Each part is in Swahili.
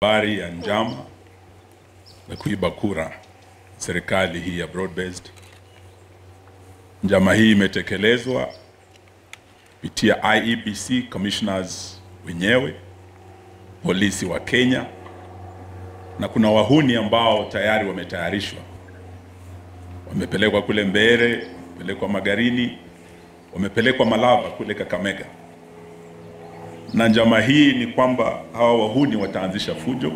Habari ya njama ya kuiba kura serikali hii ya broad-based. Njama hii imetekelezwa kupitia IEBC commissioners wenyewe, polisi wa Kenya, na kuna wahuni ambao tayari wametayarishwa. Wamepelekwa kule Mbeere, wamepelekwa Magarini, wamepelekwa Malava kule Kakamega. Na njama hii ni kwamba hawa wahuni wataanzisha fujo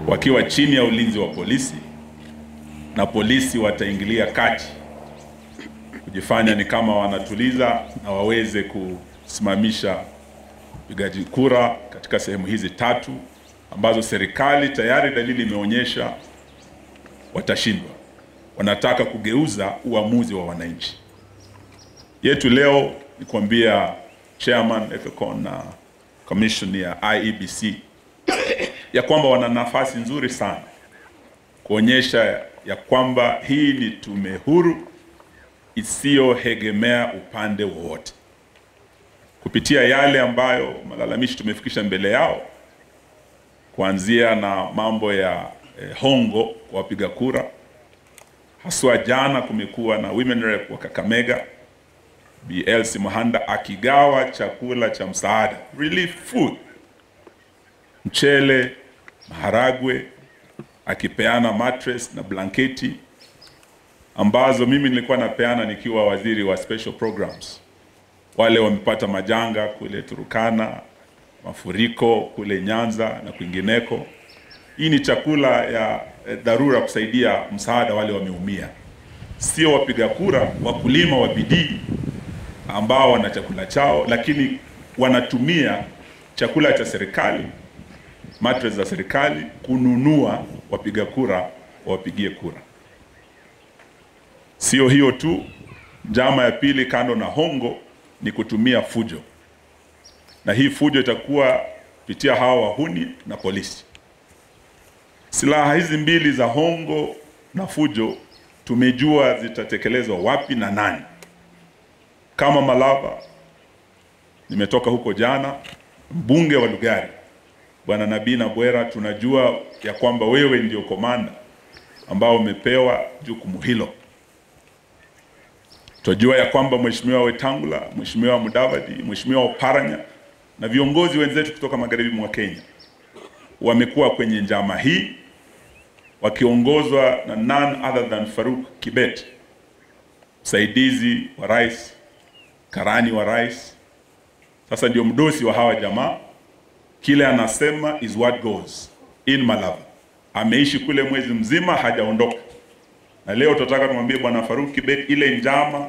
wakiwa chini ya ulinzi wa polisi, na polisi wataingilia kati kujifanya ni kama wanatuliza na waweze kusimamisha upigaji kura katika sehemu hizi tatu ambazo serikali tayari dalili imeonyesha watashindwa. Wanataka kugeuza uamuzi wa wananchi. Yetu leo ni kuambia Chairman Ethekon na Commission ya IEBC ya kwamba wana nafasi nzuri sana kuonyesha ya kwamba hii ni tume huru isiyoegemea upande wowote. Kupitia yale ambayo malalamishi tumefikisha mbele yao, kuanzia na mambo ya hongo kwa wapiga kura, haswa jana kumekuwa na women rep wa Kakamega Bi Elsie Muhanda akigawa chakula cha msaada, relief food, mchele, maharagwe, akipeana mattress na blanketi ambazo mimi nilikuwa napeana nikiwa waziri wa special programs. Wale wamepata majanga kule Turkana, mafuriko kule Nyanza na kwingineko. Hii ni chakula ya dharura kusaidia msaada wale wameumia. Sio wapiga kura, wakulima wa bidii ambao wana chakula chao, lakini wanatumia chakula cha serikali, mattress za serikali, kununua wapiga kura wapigie kura. Sio hiyo tu, njama ya pili kando na hongo ni kutumia fujo. Na hii fujo itakuwa kupitia hawa wahuni na polisi. Silaha hizi mbili za hongo na fujo tumejua zitatekelezwa wapi na nani. Kama Malava, nimetoka huko jana, mbunge wa Lugari Bwana Nabii Nabwera, tunajua ya kwamba wewe ndio komanda ambao umepewa jukumu hilo. Tunajua ya kwamba Mheshimiwa Wetangula, Mheshimiwa Mudavadi, Mheshimiwa Oparanya na viongozi wenzetu kutoka magharibi mwa Kenya wamekuwa kwenye njama hii wakiongozwa na none other than Farouk Kibet, msaidizi wa rais, karani wa rais. Sasa ndio mdosi wa hawa jamaa. Kile anasema is what goes in Malava. Ameishi kule mwezi mzima hajaondoka. Na leo tutataka tumwambie Bwana Farouk Kibet, ile njama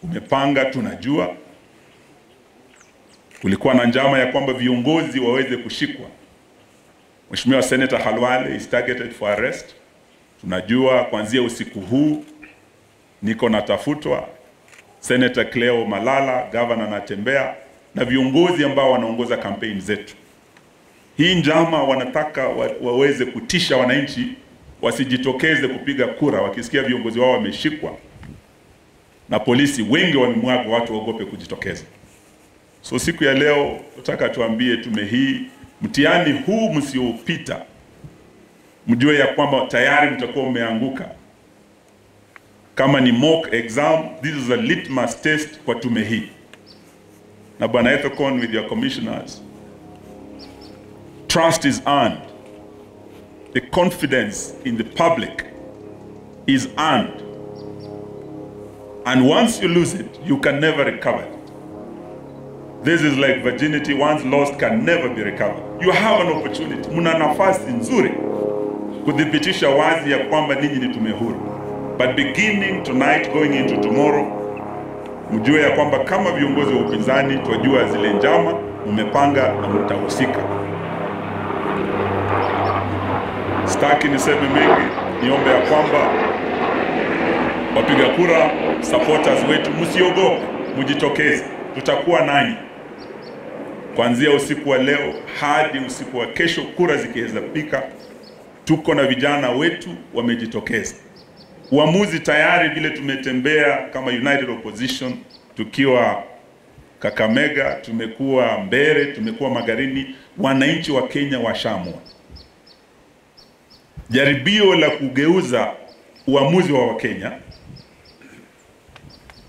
umepanga tunajua. Kulikuwa na njama ya kwamba viongozi waweze kushikwa. Mheshimiwa Senator Khalwale is targeted for arrest. Tunajua kuanzia usiku huu niko natafutwa. Senator Cleo Malala, governor anatembea, na viongozi ambao wanaongoza campaign zetu. Hii njama wanataka waweze kutisha wananchi wasijitokeze kupiga kura wakisikia viongozi wao wameshikwa na polisi wengi wamemwaga, watu waogope kujitokeza. So siku ya leo nataka tuambie tume hii, mtihani huu msiopita, mjue ya kwamba tayari mtakuwa mmeanguka. Kama ni mock exam, this is a litmus test kwa tume hii. Na Bwana Ethekon, with your commissioners, trust is earned. The confidence in the public is earned. And once you lose it, you can never recover it. This is like virginity, once lost can never be recovered. You have an opportunity. Muna nafasi nzuri kudhibitisha wazi ya kwamba ninyi ni tume huru. But beginning tonight, going into tomorrow, mjue ya kwamba kama viongozi wa upinzani twajua zile njama umepanga na mtahusika. Sitaki niseme mengi, niombe ya kwamba wapiga kura, supporters wetu, msiogope, mjitokeze. Tutakuwa nanyi kuanzia usiku wa leo hadi usiku wa kesho, kura zikihesabika. Tuko na vijana wetu wamejitokeza. Uamuzi tayari vile tumetembea kama United Opposition tukiwa Kakamega, tumekuwa Mbere, tumekuwa Magarini. Wananchi wa Kenya washaamua. Jaribio la kugeuza uamuzi wa Wakenya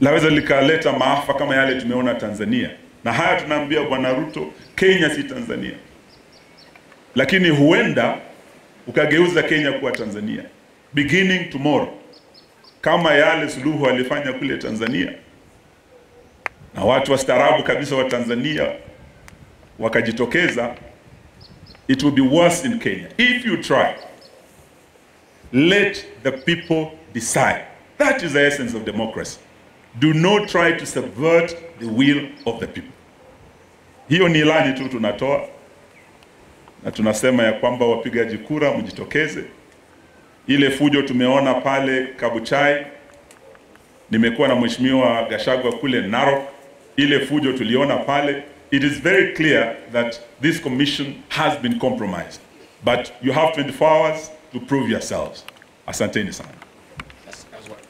laweza likaleta maafa kama yale tumeona Tanzania. Na haya tunaambia Bwana Ruto, Kenya si Tanzania. Lakini huenda ukageuza Kenya kuwa Tanzania beginning tomorrow, kama yale Suluhu alifanya kule Tanzania, na watu wastaarabu kabisa wa Tanzania wakajitokeza. It will be worse in Kenya if you try. Let the people decide. That is the essence of democracy. Do not try to subvert the will of the people. Hiyo ni ilani tu tunatoa, na tunasema ya kwamba wapigaji kura mjitokeze. Ile fujo tumeona pale Kabuchai, nimekuwa na Mheshimiwa Gachagua kule Narok, ile fujo tuliona pale, it is very clear that this commission has been compromised. But you have 24 hours to prove yourselves. Asanteni sana.